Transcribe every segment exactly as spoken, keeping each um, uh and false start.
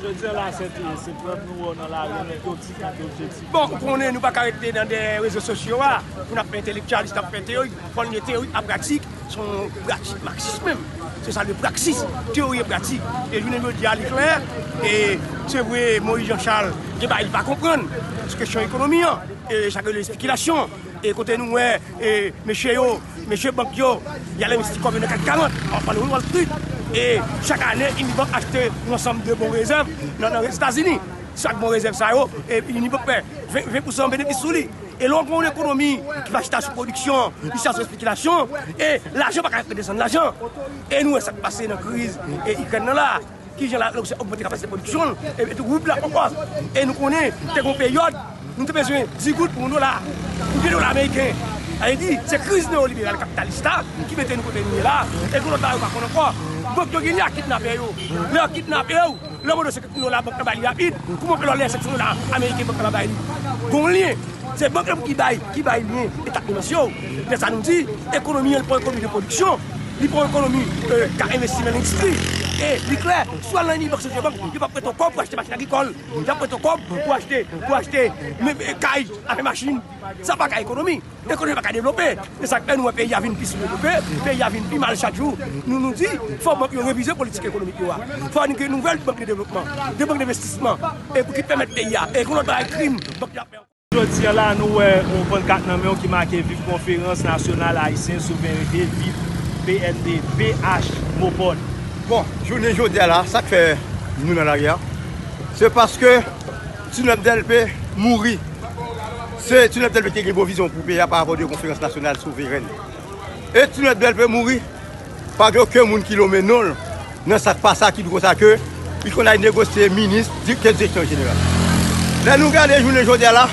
Jodi a la, se, se prèv nou wè w nan lari, men ki objektif, ki objektif. Bon, ou konnen nou pa ka rete nan de rezo sosyo a pou n ap fè entelektyalist, n ap fè teyori. Fò n gen teyori ak pratik, se yon pratik maksis menm. Se sa le praksis, teyori e pratik. E jounen jodi a, li klè, e se vre, Moïse Jean Charles, gen bagay li pa konprann sou kesyon ekonomi an, e sa k rele espekilasyon. E kote nou wè, e mesye yo, mesye bank yo, y al envesti kòb yo nan kat karant, an, an Wall Street. E chak ane, Unibank achte yon ansanm de bon rezèv nan, nan Etazini. Chak bon rezèv sa yo, e Unibank fè ven, ven pousan benefis sou li. E lè w gen yon ekonomi ki pa chita sou pwodiksyon, li chita sou espekilasyon, e lajan pa ka redesann lajan. E nou wè sa k pase nan kriz e Ikrèn nan la. Kijan la, Larisi ogmante kapasite pwodiksyon l, e, e tou woub la ankò. E nou konnen, te gen yon peryòd, nou te bezwen di goud pou yon dola, pou de dola ameriken. Sa vle di, se kriz neyoliberal kapitalis la ki mete nou kote nou ye la, e gen lòt bagay yo pa konn ankò. Bank yo genyen ak kidnapè yo. Lè yo kidnape w, lè w mande w senkant mil dola, bank la bay li rapid. Kouman w fè lè w lè senkant mil dola ameriken, bank la pa bay li? Gon lyen. Se bank la pou ki bay, ki bay lyen etat finansye w. Se sa nou di, ekonomi an, li pa yon ekonomi de pwodiksyon, li pa yon ekonomi, e, k ap envesti nan lendistri. E li klè, si w al nan Unibank, Sogebank, yo p ap prete w kòb pou achte machin agrikòl, y ap prete w kòb pou achte, pou achte, men, men, kay, afè machin. Sa pa ka ekonomi. Ekonomi pa ka devlope. Se sa k fè nou wè peyi a vin pi soudevlope, peyi a vin pi mal chak jou. Nou, nou di, fò bank yo revize politik ekonomik yo a. Fò n gen nouvèl bank de devlopman, de bank denvestisman, e pou ki pèmèt peyi a. E gon lòt bagay krim, bank yo ap fè. Jodi a la, nou wè yon pannkat nan men w ki make Viv Konferans Nasyonal Ayisyen Souverènte, Viv P N D, V H, Mopod. Bon, jounen jodi a la, sa k fè nou nan lari a, se paske Tinòb Dèlpe mouri. Se Tinòb Dèlpe ki te gen bon vizyon pou peyi a pa rapò de konferans nasyonal souverèn. E Tinòb Dèlpe mouri pa gen okenn moun ki lonmen non l nan sa k pa sa, ki di konsa ke li konn al negosye minis, di-, ke direktè jeneral. Lè nou gade jounen jodi a la,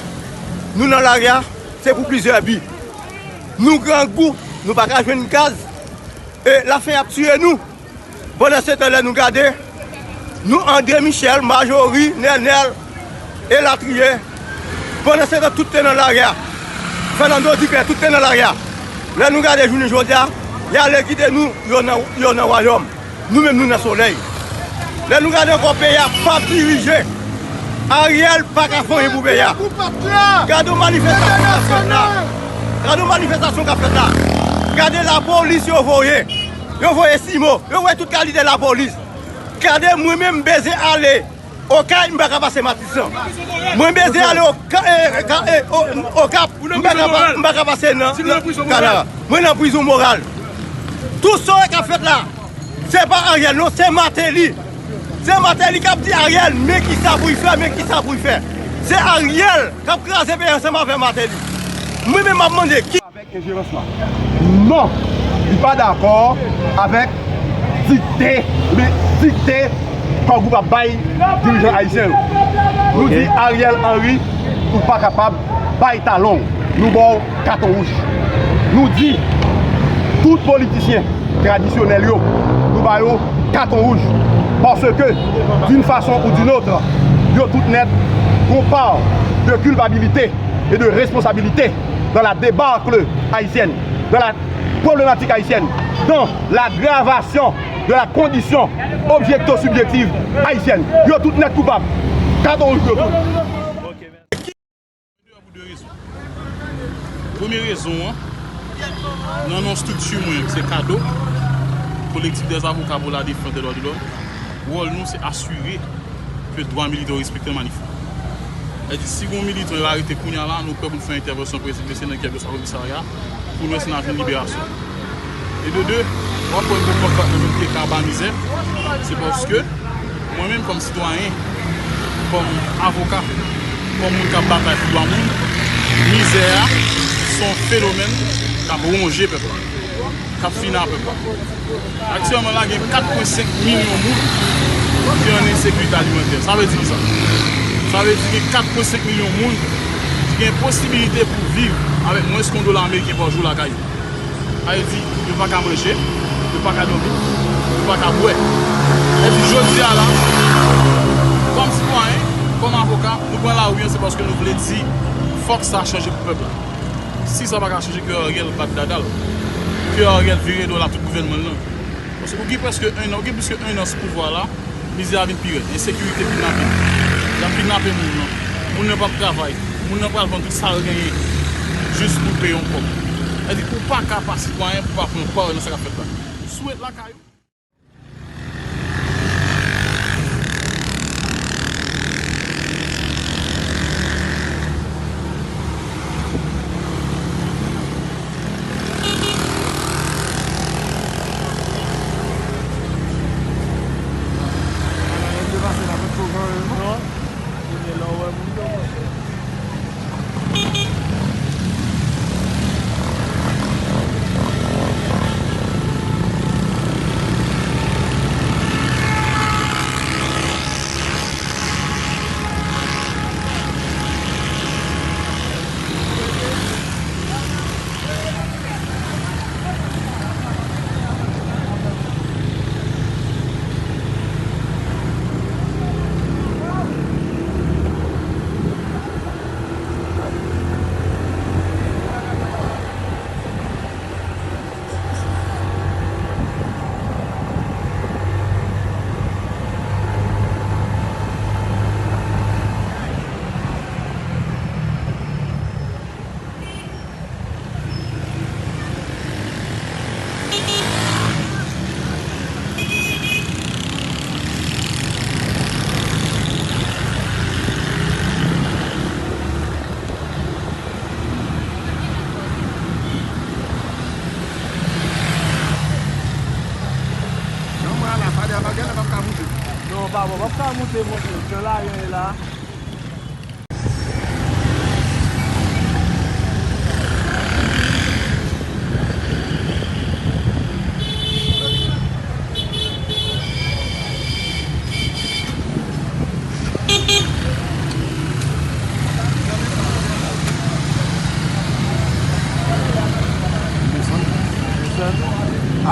nou nan lari a, se pou plizyè bi. Nou grangou, nou pa ka jwenn gaz, e lafen ap tiye nou. Pandan se tan, lè nou gade, nou André Michel, Marjorie, Nènèl, elatriye. Pandan se tan, tout te nan lari a. Fernando Duclair, tout te nan lari a. Lè nou gade jounen jodi a, y ale kite nou, yo nan, yo nan wayòm. Nou menm, nou nan solèy. Lè nou gade ankò, peyi a p ap dirije. Ariel pa ka fè anyen pou peyi a. Gade yon manifestasyon k ap fèt la. Gade yon manifestasyon k ap fèt la. Gade lapolis yo voye. Yo voye simo. Yo voye tout kalite lapolis. Gade, mwen menm, m bezwen ale Okay, m pa ka pase Matisan. Mwen bezwen ale Oka-, e, e, ka-, e, o-, Okap. M pa ka pa-, m pa ka pase nan, nan Kanara. Mwen nan prizon moral. Tout sa k ap fèt la, se pa Ariel non, se Martelly. Se Martelly k ap di Ariel, men kisa pou l fè, men kisa pou l fè. Se Ariel k ap kraze peyi ansanm avè Martelly. Mwen menm, m ap mande ki enjerans la. Non, li pa dakò avèk dikte, men dikte Core Group ap bay dirijan ayisyen yo. Nou di Ariel Henry, ou pa kapab bay talon w. Nou ba w katon wouj. Nou di tout politisyen tradisyonèl yo, nou ba yo katon wouj. Paske, d'une façon ou d'une autre, yo tout nèt gon pa de culpabilité et de responsabilité dans la débâcle haïtienne, dans la problématique haïtienne, dans l'aggravation de la condition objecto-subjective haïtienne. Yo tout nèt koupab. Katon wouj pou yo tout. Pou de rezon. Premye rezon an, nan non estrikti mwen, se Kado, Collectif des Avocats pour la Défense des Droits de l'Homme, wòl nou se asire ke dwa militan yo respekte nan manif la. Sa vle di, si gon militan yo arete kounye a la, nou prè pou n fè entèvansyon presi, presi nan kèlkeswa komisarya pou nou wè si n a jwenn liberasyon. E de de, w ap wè gwo pankrat nan menm pye kaba mizè, se paske mwen menm kòm sitwayen, kòm avoka, kòm moun k ap batay pou dwa moun, mizè a se yon fenomèn k ap wonje pèp la, k ap fini ak pèp la. Aktyèlman la, gen kat pwen senk milyon moun ki an ensekirite alimantè. Sa vle di kisa? Sa vle di gen kat pwen senk milyon moun ki gen posibilite pou viv avèk mwens ke yon dola ameriken pa jou lakay yo. Sa vle di, yo pa ka manje, yo pa ka dòmi, yo pa ka bwè. Sa vle di, jodi a la, kòm sitwayen, kòm avoka, nou pran lari an, se paske nou vle di, fòk sa chanje pou pèp la. Si sa pa ka chanje, ke Ariel bat dada l. Ke Ariel vire do l a tout gouvènman l lan. Paske ou gen prèske en an, ou gen plis ke en an sou pouvwa la, Mizè a vin pi rèd, ensekirite, kidnapin. Y ap kidnape moun nan. Moun nan p ap travay. Moun nan pral vann tout sa l genyen jis pou l peye yon kòb. Sètadi ou pa ka pa sitwayen pou pa pran pawòl nan sa k ap fèt la. Sou wout lakay ou. Non. Kounye a la w wè moun yo, monchè. Jan m wè a la, Fadè a pa genlè p ap ka moute. Non, pa bon, p ap ka moute, monchè. Jan lari an ye la.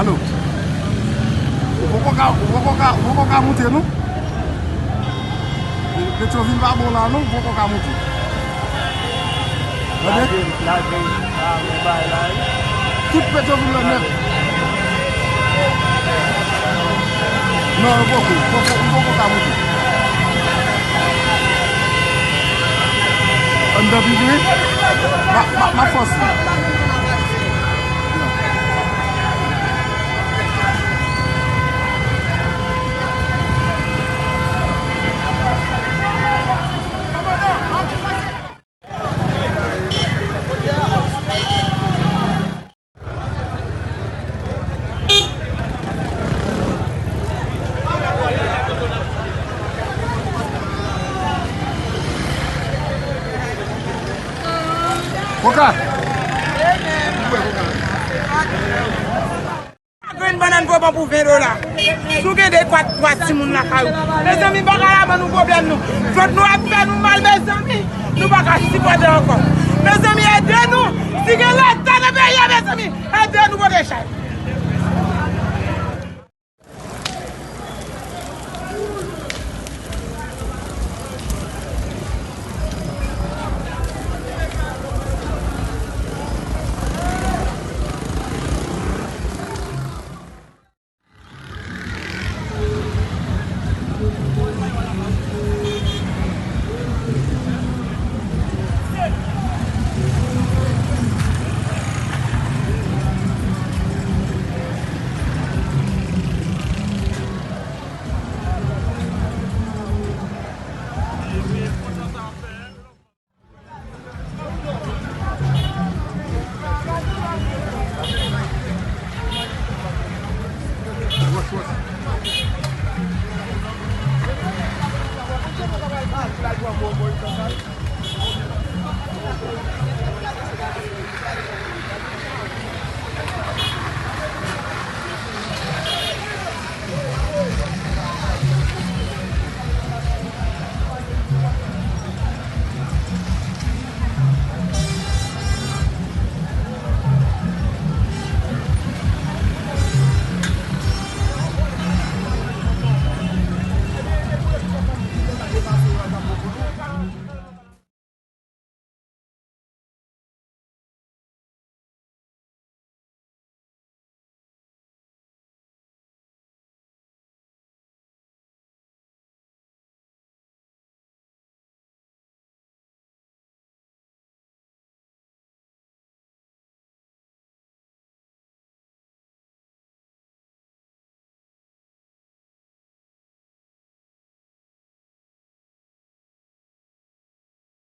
Alo. Ou poko ka, ou poko ka, ou poko ka moute, non? Petyonvil pa bon la, non, ou poko ka moute. Tande? Lage, lage, ah, men bay la, wi. Tout Petyonvil la nèt. Non, ou poko, ou poko, ou poko ka moute. Anndan pi vre, m a, m a, m a fòse. Koka! Grenn bannann vo bon pou ven dola. Si w gen de, twa, twa timoun lakay ou. Mezanmi, m pa ka la ban nou pwoblèm, non. Vant nou ap fè nou mal, mezanmi. Nou pa ka sipòte ankò. Mezanmi, ede nou. Si gen Leta nan peyi a, mezanmi, ede nou pote chay.